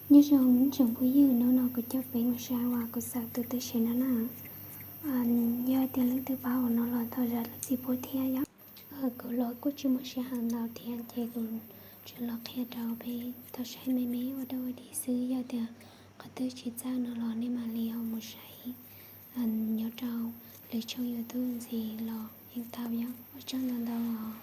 Nyob zoo ib tsoom phooj ywg, hnub no kuv coj peb mus saib uas kuv xaws tus teb sev no na. Yog tias leej twg paub uas no los thov zam lub txim pub thiab yom. Kuv los kuj tsis muaj sij hawm ntau thiab ces kuv tsuas los qhia rau peb tau saib me me ua dab ua dig xwb. Yog tias qhov twg tsis txawj no los nej mam li ho mus saib nyob rau lwm tshooj YouTube ntxiv los yeej tau yom. Ua tsaug ntau ntau os.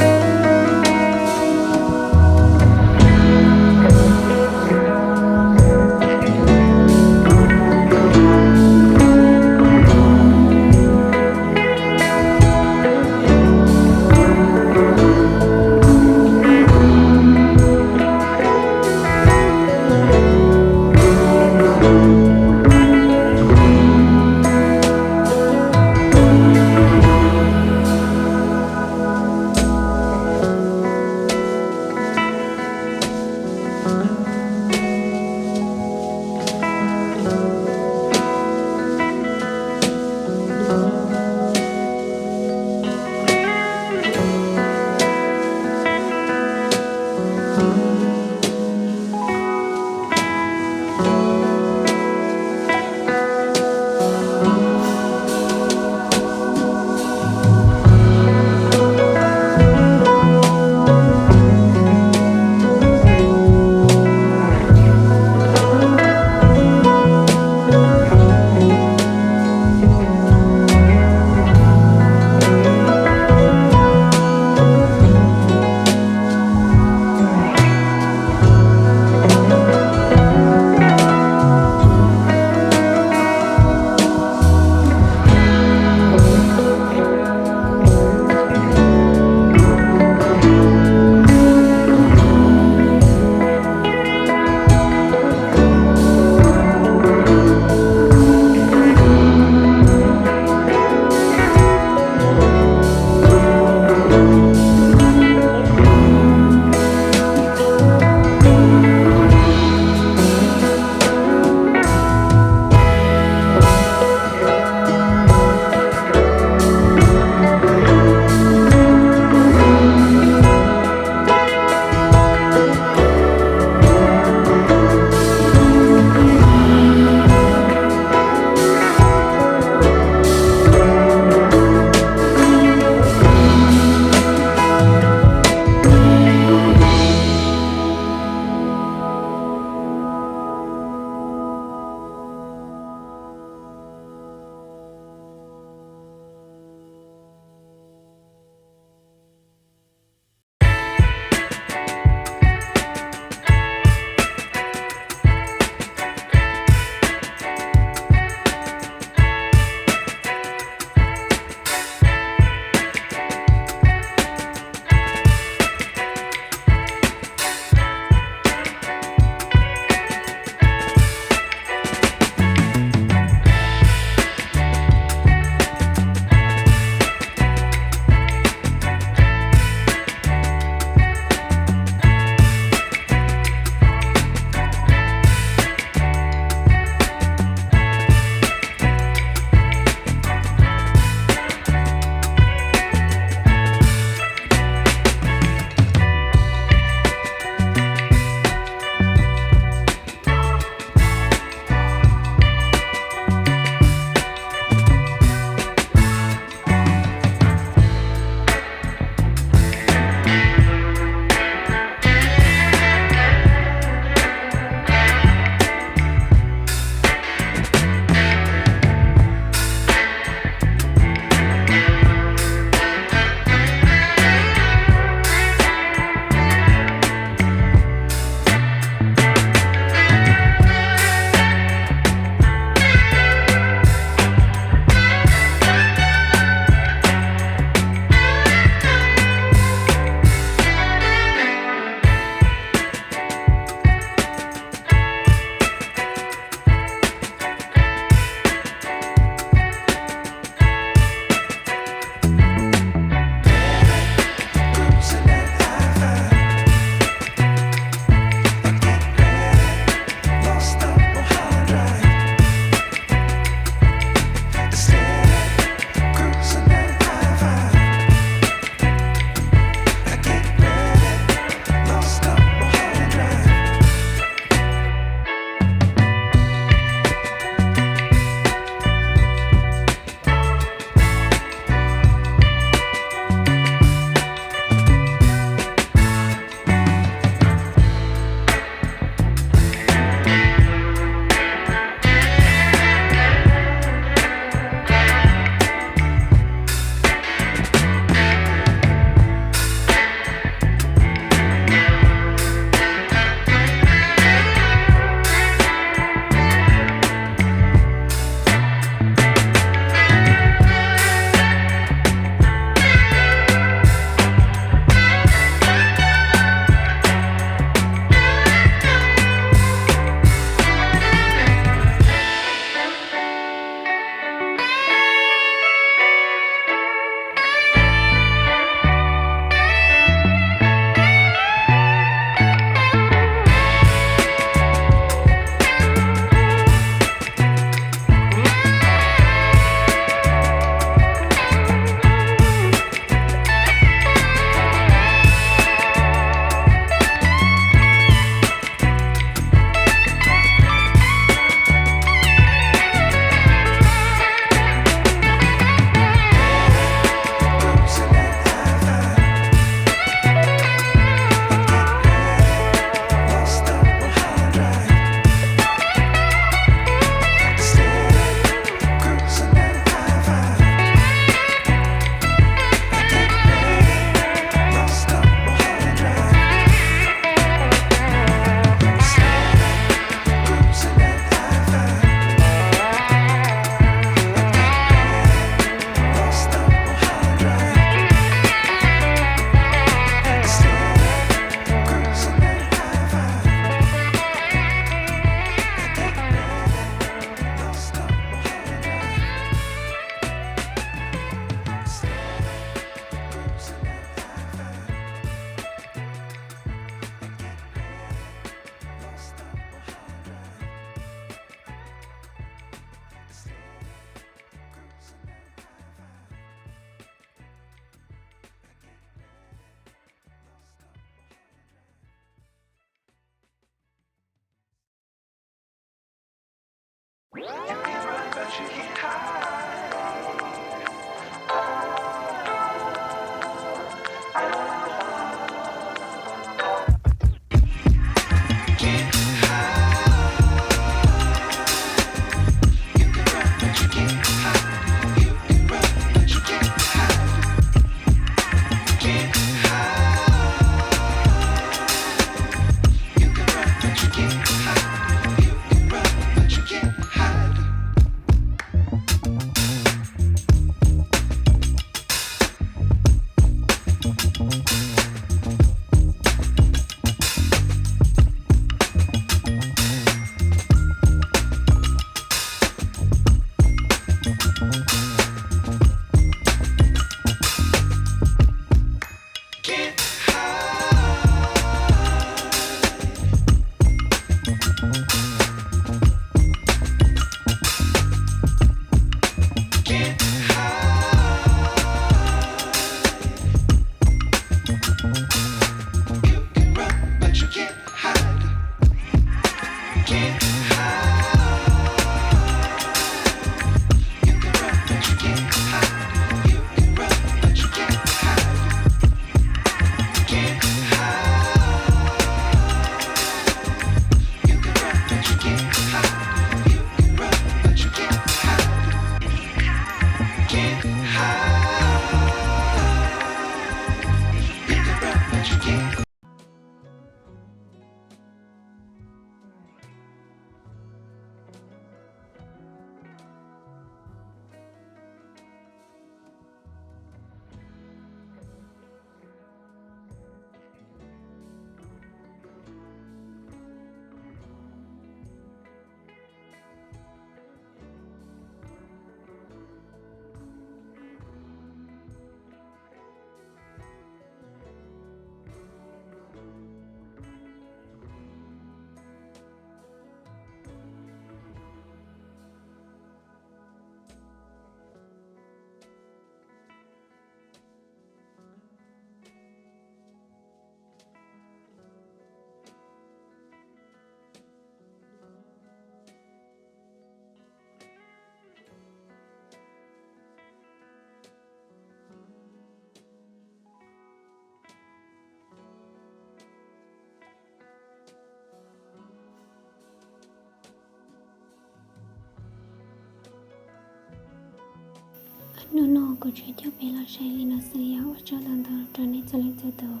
Hnub no kuv tsuas coj peb los saib li no xwb, yog ua tsaug ntau ntau rau nej txhua leej txhua tus.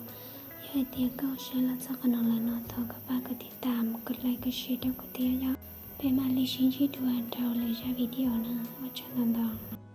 Yog hais tias koj saib los txog qhov no lawm no thov koj pab kov tiv tam, kov like, kov share rau kuv thiab yom. Peb mam li sib ntsib dua rau lwm zaj video na, ua tsaug ntau ntau.